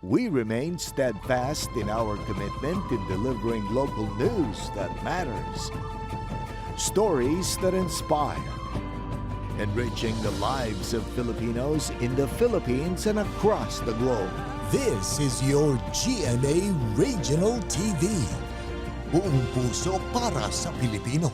We remain steadfast in our commitment in delivering local news that matters, stories that inspire, enriching the lives of Filipinos in the Philippines and across the globe. This is your GMA Regional TV. Buong puso para sa Pilipino.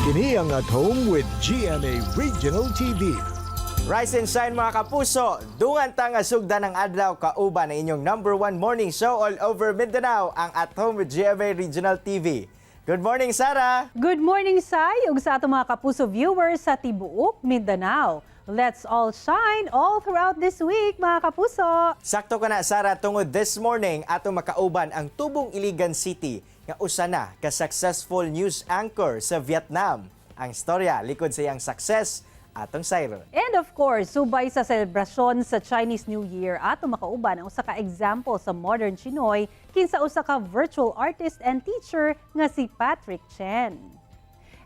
Kini ang At Home with GMA Regional TV. Rise and shine, mga kapuso! Dungan ta nga sugdan ang adlaw kauban ang inyong number one morning show all over Mindanao, ang At Home with GMA Regional TV. Good morning, Sarah! Good morning, Sai, ug sa atong mga kapuso viewers sa tibuok Mindanao. Let's all shine all throughout this week, mga kapuso. Sakto ka na, Sarah, tungod this morning atong makauban ang tubong Iligan City nga usa na ka successful news anchor sa Vietnam. Ang storya likod sa iyang success, atong sayron. And of course, subay sa selebrasyon sa Chinese New Year, atong makauban ang usa ka example sa modern Chinoy kinsa usa ka virtual artist and teacher nga si Patrick Chen.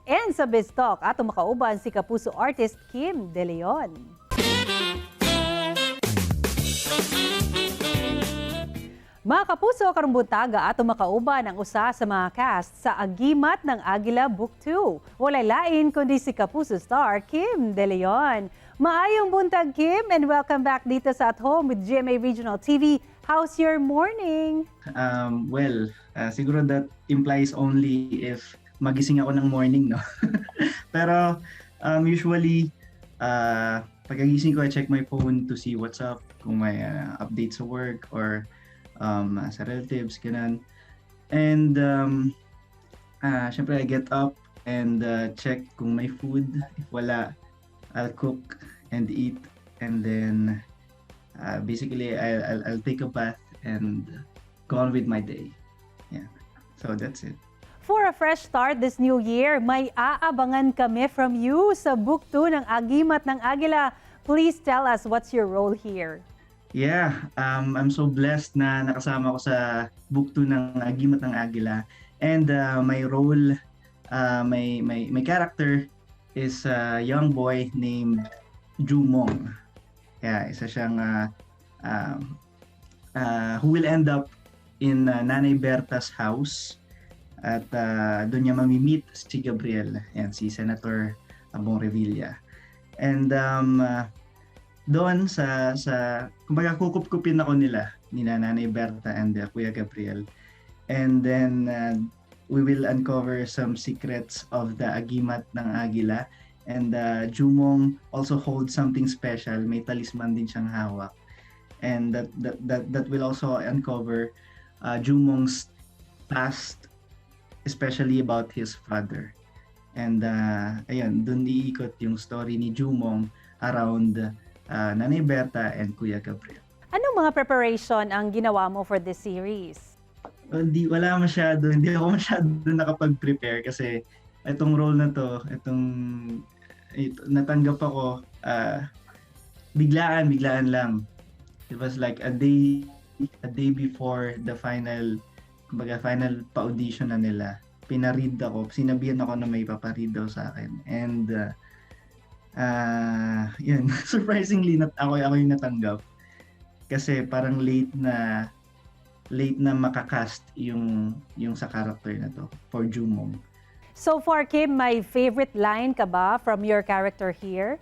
And sa Biz Talk, atong makauban si kapuso artist Kim De Leon. Mga kapuso, karong buntaga ato makauban ang usa sa mga cast sa Agimat ng Agila Book 2. Walay lain kundi si Kapuso star Kim De Leon. Maayong buntag, Kim, and welcome back dito sa At Home with GMA Regional TV. How's your morning? Well, siguro that implies only if magising ako ng morning, no? Pero usually, pagkagising ko, I check my phone to see what's up, kung may updates sa work or sa relatives, ganun. And syempre, I get up and check kung may food. If wala, I'll cook and eat. And then, basically, I'll take a bath and go on with my day. Yeah. So that's it. For a fresh start this new year, may aabangan kami from you sa Book 2 ng Agimat ng Agila. Please tell us what's your role here. Yeah, I'm so blessed na nakasama ko sa Book 2 ng Agimat ng Agila. And my role, my character is a young boy named Jumong. Yeah, isa siyang who will end up in Nanay Berta's house at doon niya mami-meet si Gabriel, yan, si Senator Bong Revilla. And doon sa kumbaga kukup-kupin ako nila ni Nanay Berta and Kuya Gabriel. And then we will uncover some secrets of the Agimat ng Agila. And Jumong also holds something special. May talisman din siyang hawak. And that will also uncover Jumong's past, especially about his father. And ayun, dun iikot yung story ni Jumong around Nanay Berta and Kuya Gabriel. Anong mga preparation ang ginawa mo for this series? Hindi, wala masyado, hindi ako masyado nakapag-prepare kasi itong role na to, ito, natanggap ako biglaan, biglaan lang. It was like a day before the final, kumbaga final pa-audition na nila. Pinaread ako, sinabihan ako na may paparead daw sa akin. And yun, surprisingly, ako yung natanggap. Kasi parang late na makakast yung sa character na to for Jumong. So far, Kim, may favorite line ka ba from your character here?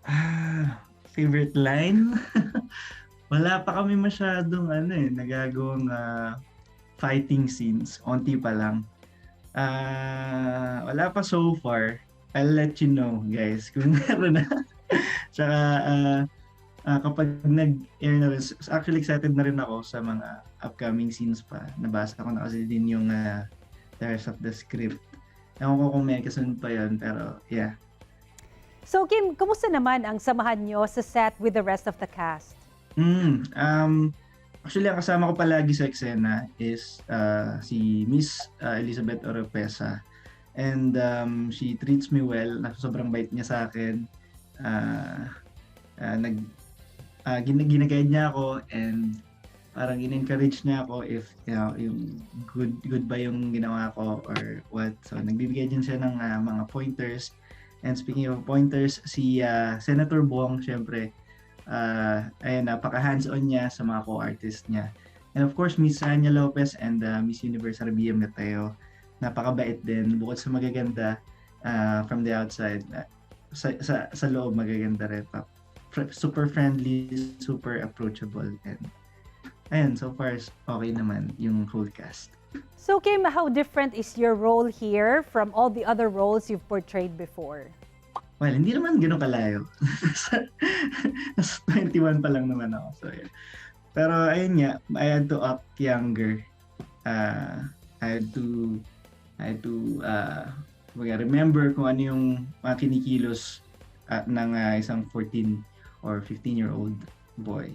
Ah, favorite line? Wala pa kami masyadong ano eh, nagagawang fighting scenes. Onti pa lang. Ah, wala pa so far. I'll let you know, guys, kung meron na. Tsaka, Kapag nag-air na rin, actually excited na rin ako sa mga upcoming scenes pa. Nabasa ko na kasi din yung the rest of the script. Ewan ko kung may kasunod pa yun, pero yeah. So Kim, kumusta naman ang samahan nyo sa set with the rest of the cast? Actually, ang kasama ko palagi sa eksena is si Miss Elizabeth Oropesa. And she treats me well. Sobrang bait niya sa akin. Ginaguide niya ako and parang in-encourage niya ako if yung good good ba yung ginawa ko or what. So nagbibigay din siya ng mga pointers. And speaking of pointers, si Senator Bong, syempre, ayun, napaka hands-on niya sa mga co-artist niya. And of course, Miss Sanya Lopez and Miss Universe Rabiya Mateo, napakabait din. Bukod sa magaganda from the outside, sa loob magaganda rin. Super friendly, super approachable. And ayun, so far, okay naman yung whole cast. So Kim, how different is your role here from all the other roles you've portrayed before? Well, hindi naman gano'n kalayo. Nasa 21 pa lang naman ako. So, yeah. Pero ayun nga, I had to act younger. I had to kumbaga, remember kung ano yung mga kinikilos ng isang 14 or 15-year-old boy.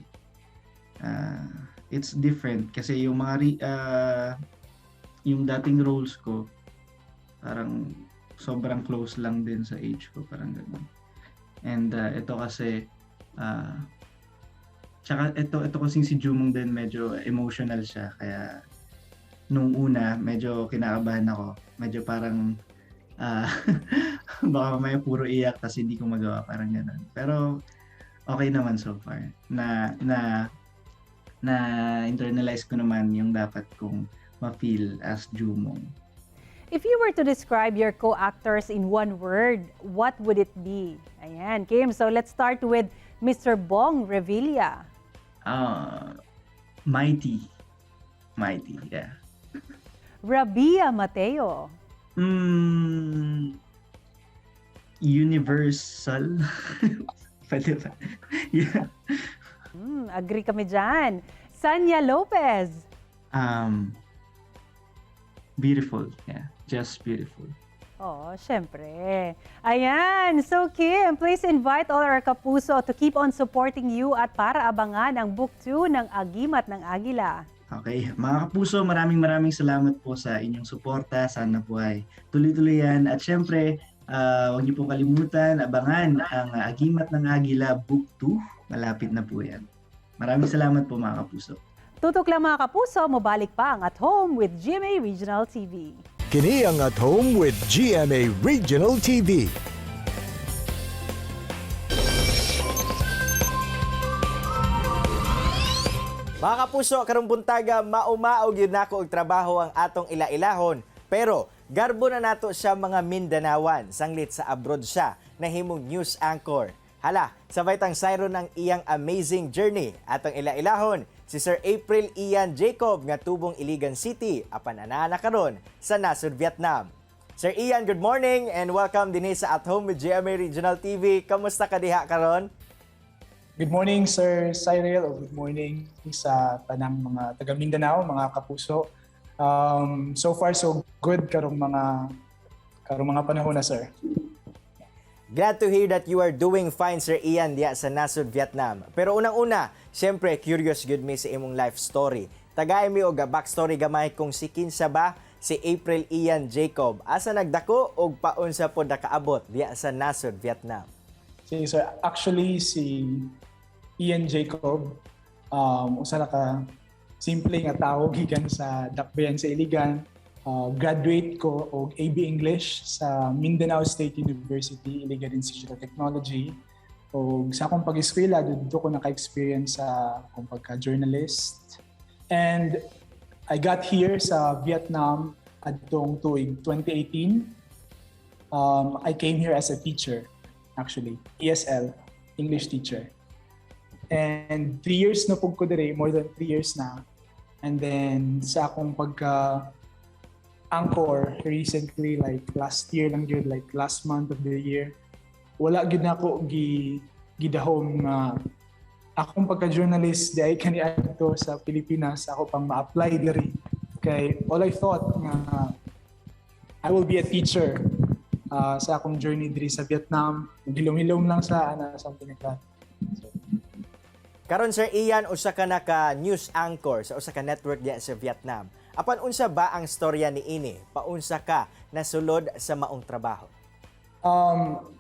It's different kasi yung dating roles ko, parang sobrang close lang din sa age ko, parang ganun. And ito kasi tsaka ito kasing si Jumong din, medyo emotional siya, kaya nung una medyo kinakabahan ako. Medyo parang baka mamaya puro iyak kasi hindi ko magawa, parang ganun. Pero okay naman so far. Na na internalize ko naman yung dapat kong ma-feel as Jumong. If you were to describe your co-actors in one word, what would it be? Ayan, Kim. So let's start with Mr. Bong Revilla. Mighty. Mighty, yeah. Rabiya Mateo. Universal. Pwede ba? Yeah. Agree kami dyan. Sanya Lopez. Beautiful. Yeah, just beautiful. Oh, syempre. Ayan. So, Kim, please invite all our kapuso to keep on supporting you at para abangan ang Book 2 ng Agimat ng Agila. Okay, mga kapuso, maraming maraming salamat po sa inyong suporta. Sana po ay tuloy-tuloy yan. At syempre, huwag niyo pong kalimutan, abangan ang Agimat ng Agila Book 2. Malapit na po yan. Maraming salamat po, mga kapuso. Tutok lang, mga kapuso, mobalik pa ang At Home with GMA Regional TV. Kini ang At Home with GMA Regional TV. Mga kapuso, karong buntaga, maumaog yun nako og trabaho ang atong ila-ilahon. Pero garbo na nato siya mga Mindanawan, sanglit sa abroad siya nahimong news anchor. Hala, sabay tang sayron ng iyang amazing journey. Atong ila-ilahon si Sir April Ian Jacob nga tubong Iligan City apan anaa na karon sa nasod Vietnam. Sir Ian, good morning and welcome dinhi sa At Home with GMA Regional TV. Kamusta ka diha karon? Good morning, Sir Cyril, o good morning sa tanang mga taga Mindanao, mga kapuso. So far, so good karong mga panahon na, sir. Glad to hear that you are doing fine, Sir Ian, diya sa nasod Vietnam. Pero unang-una, siyempre, curious gud mi sa imong life story. Tagay mi og backstory gamay kung si kinsa ba si April Ian Jacob. Asa nagdako og paunsa pod nakaabot diya sa nasod Vietnam? Sige, sir. Actually, si Ian Jacob, usa na ka simple nga tao gikan sa Dakbayan sa Iligan. Graduate ko og AB English sa Mindanao State University, Iligan Institute of Technology. Og sa akong pag-eskwela, didto ko naka-experience sa akong pagka-journalist. And I got here sa Vietnam adtong tuig 2018. I came here as a teacher, actually. ESL, English teacher. And 3 years na pud ko dire, more than 3 years na. And then sa akong pagka anchor recently, like last year lang gyud, like last month of the year, wala gyud nako gi gidahom nga Akong pagka-journalist diay kaniadto sa Pilipinas, ako pang ma-apply diri kay all I thought nga I will be a teacher sa akong journey diri sa Vietnam. Hilom-hilom lang sa ana, something like that. So, Karon, Sir Ian, usa ka na ka news anchor sa usa ka network diya sa Vietnam. Apan unsa ba ang storya ni ini? Paunsa ka nasulod sa maong trabaho?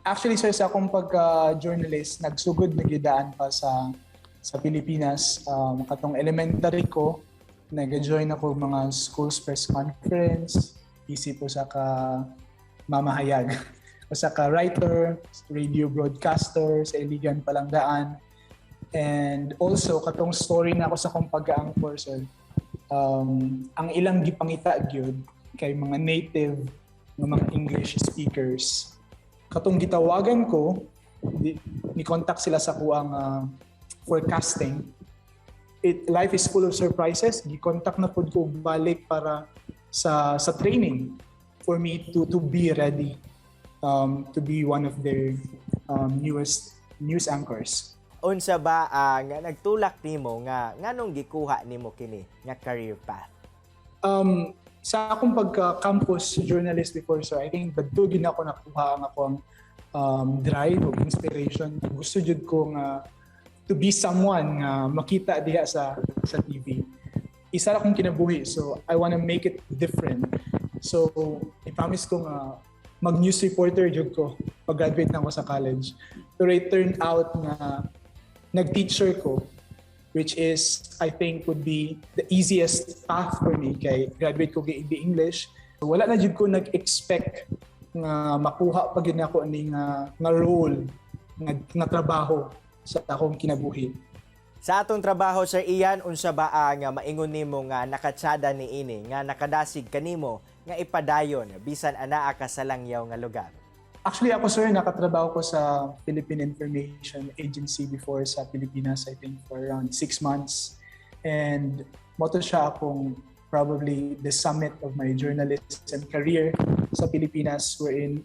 Actually, sir, sa akong pagka-journalist, nagsugod na gyud daan pa sa Pilipinas. Katong elementary ko, nag-join ako mga schools press conference, isip usa ka mamahayag, usa ka writer, radio broadcaster sa Iligan pa lang daan. And also, katong story na ako sa akong pag-anchor, sir, ang ilang gipangita gyud kay mga native nga mga English speakers. Katong gitawagan ko, ni contact sila sa kuang for casting. It life is full of surprises. Gi-contact na pud ko balik para sa training for me to be ready to be one of their newest news anchors. Unsa ba ang nagtulak nimo nga nganong gikuha nimo kini nga career path? Sa akong pagka-campus journalist before, so I think didto gyud ako nakuha ang akong drive o inspiration. Gusto jud ko nga to be someone nga makita diha sa TV. Isa ra akong kinabuhi, so I wanna make it different. So, I promise ko nga mag-news reporter jud ko pag-graduate na ako sa college. Pero it turned out nga nag-teacher ko, which is I think would be the easiest path for me kay graduate ko the English. Wala na jud ko nag-expect nga makuha pa gyud nako ani nga role nga trabaho sa akong kinabuhi. Sa atong trabaho, Sir Ian, unsa ba ang maingon nimo nga nakatsada ni ini nga nakadasig kanimo nga ipadayon bisan anaa ka sa langyaw nga lugar? Actually ako, sir, nakatrabaho ko sa Philippine Information Agency before sa Pilipinas, I think for around 6 months. And mao to siya akong probably the summit of my journalism career sa Pilipinas, wherein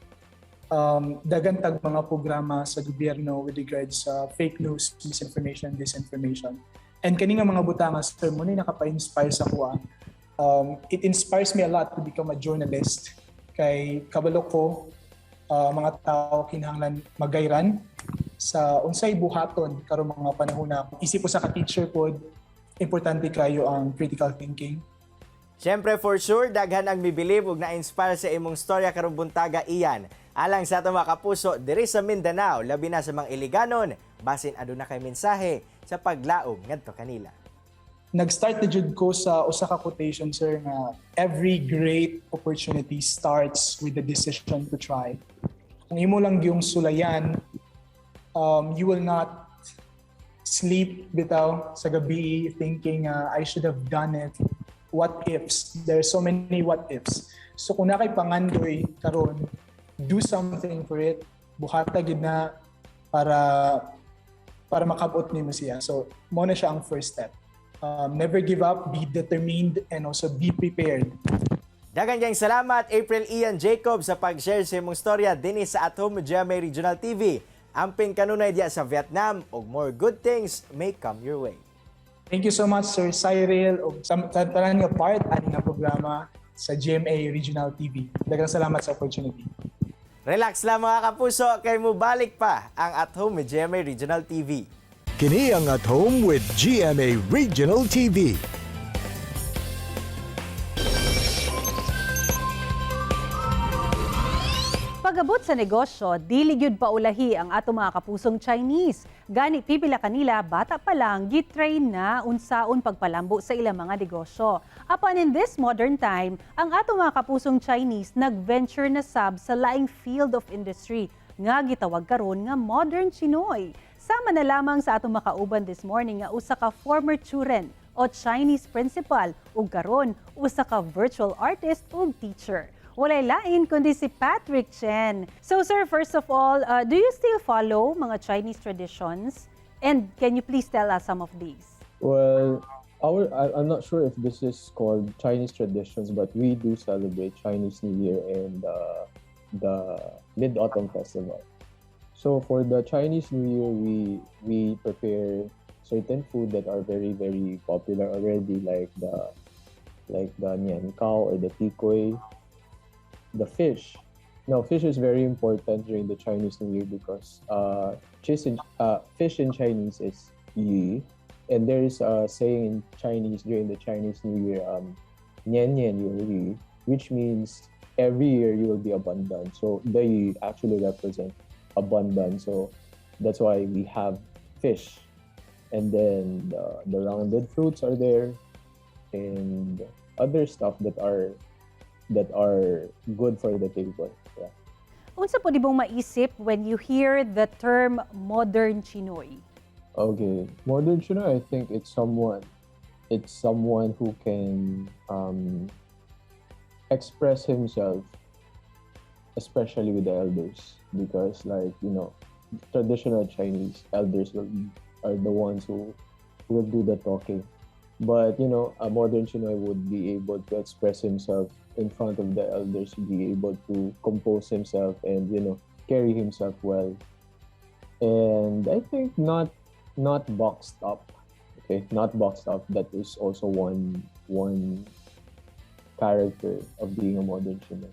daghan tag mga programa sa gobyerno with regards sa fake news, misinformation, disinformation. And kani nga mga butanga, sir, mao na nakapa-inspire sa akoa. It inspires me a lot to become a journalist kay kabalo ko mga tao kinahanglan magayran sa unsay buhaton karong mga panahon na isip usa ka teacher pod, importante kayo ang critical thinking. Siyempre, for sure, daghan ang mibilib ug na-inspire sa imong storya karong buntaga, Ian. Alang sa atong mga kapuso diri sa Mindanao, labi na sa mga Iliganon, basin aduna kay mensahe sa paglaom ngadto kanila. Nag-start na jud ko sa usa ka quotation, sir, nga every great opportunity starts with the decision to try. Kung imo lang yung sulayan, you will not sleep bitaw sa gabi thinking, "I should have done it." What ifs? There's so many what ifs. So kung naa kay pangandoy karon, do something for it. Buhata gid na para makabot nimo siya. So mao na siya ang first step. Never give up, be determined, and also be prepared. Daghan kayong salamat, April Ian Jacob, sa pag-share sa imong storya dinhi sa At Home with GMA Regional TV. Amping kanunay diya sa Vietnam ug more good things may come your way. Thank you so much, Sir Cyril, ug sa tanan nga part ani nga programa sa GMA Regional TV. Daghang salamat sa opportunity. Relax lang, mga kapuso, kay mubalik pa ang At Home with GMA Regional TV. Kini ang At Home with GMA Regional TV. Pag-abot sa negosyo, dili gyud paulahi ang ato mga kapusong Chinese. Gani pipila kanila bata pa lang gitrain na unsaon pagpalambo sa ilang mga negosyo. Apan in this modern time, ang ato mga kapusong Chinese nag-venture na sab sa laing field of industry nga gitawag karon nga modern Chinoy. Sama na lamang sa atong makauban this morning nga usa ka former churen o Chinese principal ug karon usa ka virtual artist ug teacher. Walay lain kundi si Patrick Chen. So sir, first of all, do you still follow mga Chinese traditions? And can you please tell us some of these? Well, I'm not sure if this is called Chinese traditions, but we do celebrate Chinese New Year and the Mid Autumn Festival. So for the Chinese New Year, we prepare Certain food that are very, very popular already, like the 年糕 or the tikoy, the fish. Now, fish is very important during the Chinese New Year because fish in Chinese is 鱼, and there is a saying in Chinese during the Chinese New Year, 年年有余, which means every year you will be abundant. So the 鱼 actually represent abundance. So that's why we have fish. And then the rounded fruits are there and other stuff that are good for the table. Yeah. Unsa pud imong maisip when you hear the term modern Chinoy? Okay. Modern Chinoy, I think it's someone who can express himself, especially with the elders, because, like, traditional Chinese elders are the ones who will do the talking. But a modern Chinoy would be able to express himself in front of the elders, be able to compose himself and carry himself well. And I think not boxed up. Okay, not boxed up. That is also one character of being a modern Chinoy.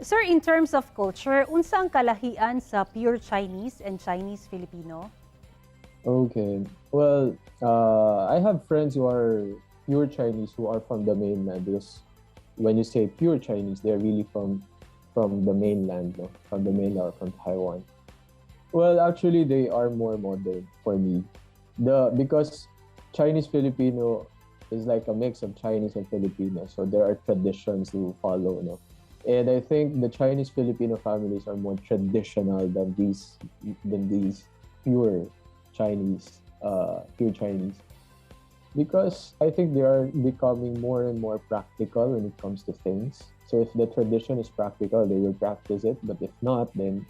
Sir, in terms of culture, unsa ang kalahian sa pure Chinese and Chinese Filipino? Okay. Well, I have friends who are pure Chinese who are from the mainland because when you say pure Chinese, they're really from the mainland, no? From the mainland or from Taiwan. Well, actually, they are more modern for me. The because Chinese Filipino is like a mix of Chinese and Filipino, so there are traditions to follow, no? And I think the Chinese Filipino families are more traditional than these pure Chinese because I think they are becoming more and more practical when it comes to things. So if the tradition is practical, they will practice it, but if not, then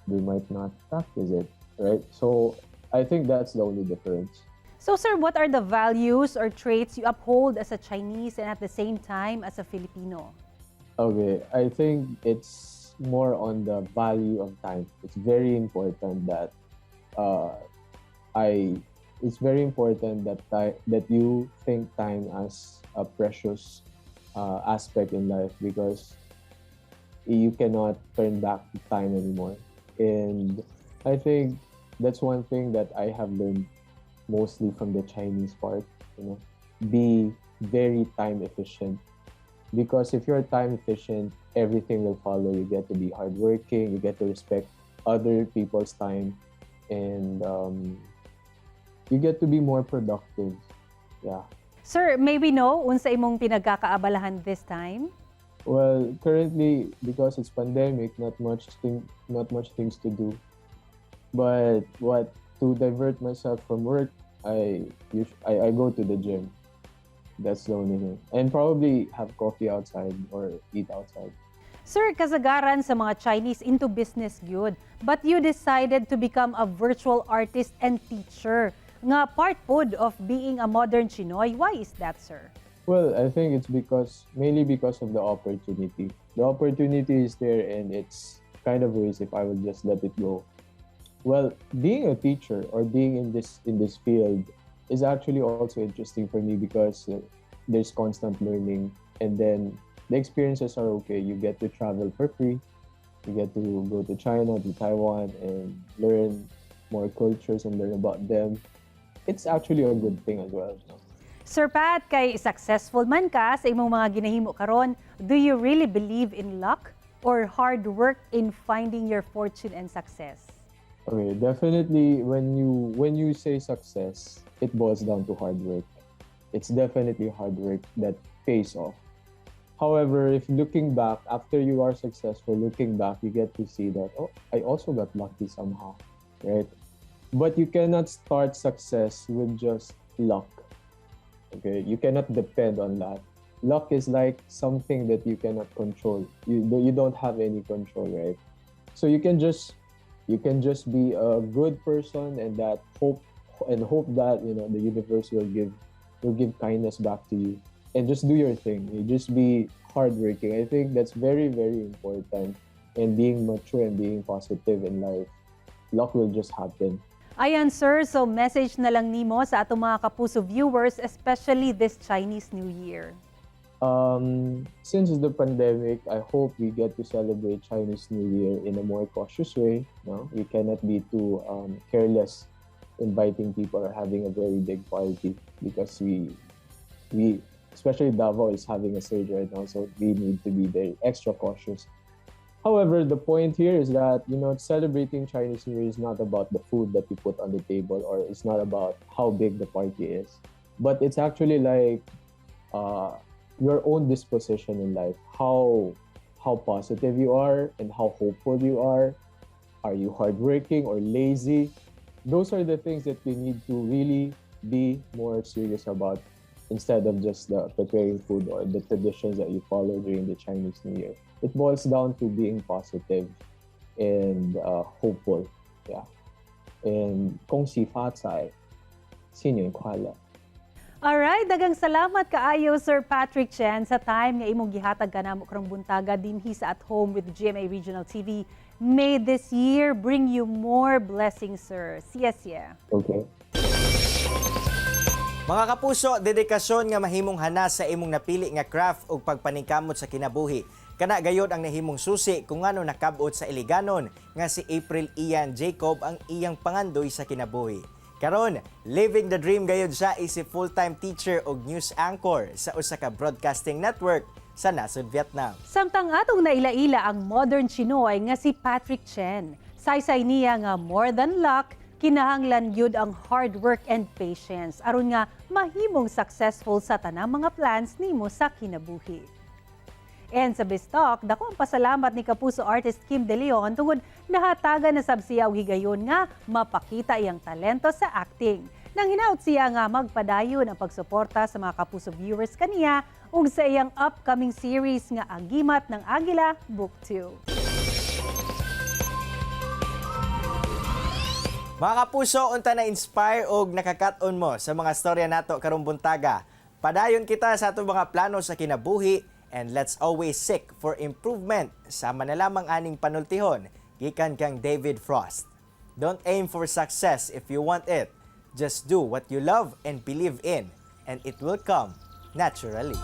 they might not practice it, right? So I think that's the only difference. So, sir, what are the values or traits you uphold as a Chinese and at the same time as a Filipino? Okay, I think it's more on the value of time. It's very important that you think time as a precious aspect in life because you cannot turn back time anymore. And I think that's one thing that I have learned mostly from the Chinese part, be very time efficient because if you're time efficient, everything will follow. You get to be hardworking, you get to respect other people's time, and you get to be more productive. Yeah. Sir, may we know unsa imong pinagkakaabalahan this time? Well, currently, because it's pandemic, not much things to do. But what to divert myself from work, I go to the gym. That's the only thing, and probably have coffee outside or eat outside. Sir, kasagaran sa mga Chinese into business gyud. But you decided to become a virtual artist and teacher. Nga part pod of being a modern Chinoy. Why is that, sir? Well, I think it's because mainly because of the opportunity. The opportunity is there, and it's kind of waste if I would just let it go. Well, being a teacher or being in this field is actually also interesting for me because there's constant learning, and then the experiences are okay. You get to travel for free. You get to go to China, to Taiwan, and learn more cultures and learn about them. It's actually a good thing as well, no? Sir Pat, kay successful man ka sa imong mga ginahimo karon, do you really believe in luck or hard work in finding your fortune and success? Okay, definitely when you say success, it boils down to hard work. It's definitely hard work that pays off. However, if looking back after you are successful, looking back, you get to see that, oh, I also got lucky somehow, right? But you cannot start success with just luck. Okay, you cannot depend on that. Luck is like something that you cannot control. You don't have any control, right? So you can just be a good person and hope that the universe will give kindness back to you and just do your thing. You just be hardworking. I think that's very, very important, and being mature and being positive in life, luck will just happen. Ayan sir, so message na lang nimo sa atong mga Kapuso viewers, especially this Chinese New Year. Since the pandemic, I hope we get to celebrate Chinese New Year in a more cautious way. No, we cannot be too careless inviting people or having a very big party because we especially Davao is having a surge right now, so we need to be very extra cautious. However, the point here is that celebrating Chinese New Year is not about the food that you put on the table or it's not about how big the party is, but it's actually like your own disposition in life, how positive you are and how hopeful you are. Are you hardworking or lazy? Those are the things that you need to really be more serious about instead of just the preparing food or the traditions that you follow during the Chinese New Year. It boils down to being positive and hopeful. Yeah. And 恭喜发财,新年快乐. Alright, daghang salamat kaayo, Sir Patrick Chen, sa time nga imong gihatag kanamo karong buntaga dinhi sa At Home with GMA Regional TV. May this year bring you more blessings, sir. 谢谢. Okay. Mga kapuso, dedikasyon nga mahimong hanas sa imong napili nga craft ug pagpaningkamot sa kinabuhi. Kana gayod ang nahimong susi kung ngano nakab-ot sa Iliganon nga si April Ian Jacob ang iyang pangandoy sa kinabuhi. Karon, living the dream gayod siya isip full-time teacher ug news anchor sa usa ka broadcasting network sa nasod Vietnam. Samtang atong naila-ila ang modern Chinoy nga si Patrick Chen. Saysay niya nga more than luck, kinahanglan gyud ang hard work and patience aron nga mahimong successful sa tanang mga plans nimo sa kinabuhi. And sa Bistok, dako ang pasalamat ni Kapuso artist Kim De Leon tungod nahatagan na sab siya og higayon nga mapakita iyang talento sa acting. Nang hinaut siya nga magpadayon ang pagsuporta sa mga Kapuso viewers kaniya ug sa iyang upcoming series nga Agimat ng Agila Book 2. Mga kapuso, unta na inspire og nakakat-on mo sa mga storya nato karong buntaga. Padayon kita sa atong mga plano sa kinabuhi and let's always seek for improvement, sama na lamang aning panultihon gikan kang David Frost. Don't aim for success if you want it. Just do what you love and believe in, and it will come naturally.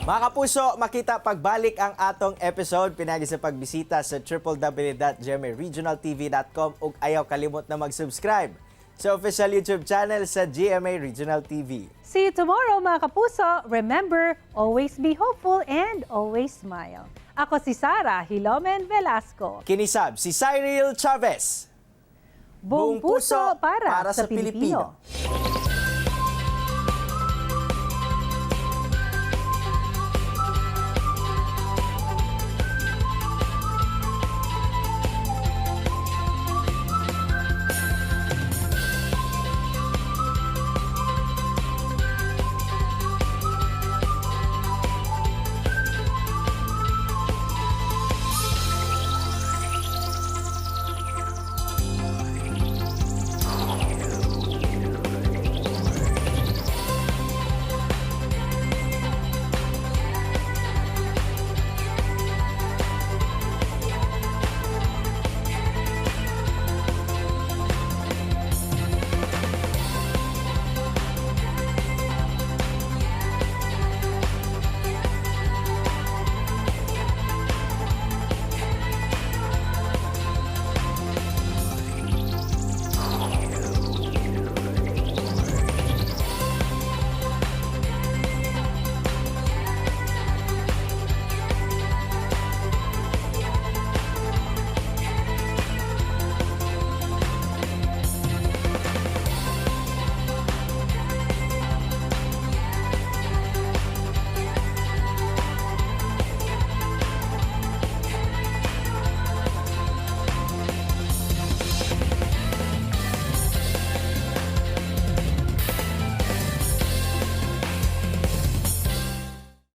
Mga kapuso, makita pagbalik ang atong episode pinagi sa pagbisita sa www.gmaregionaltv.com ug ayaw kalimot na mag-subscribe sa official YouTube channel sa GMA Regional TV. See you tomorrow, mga kapuso. Remember, always be hopeful and always smile. Ako si Sara Hilomen Velasco. Kini sab si Cyril Chavez. Buong puso para sa Pilipino. Pilipino.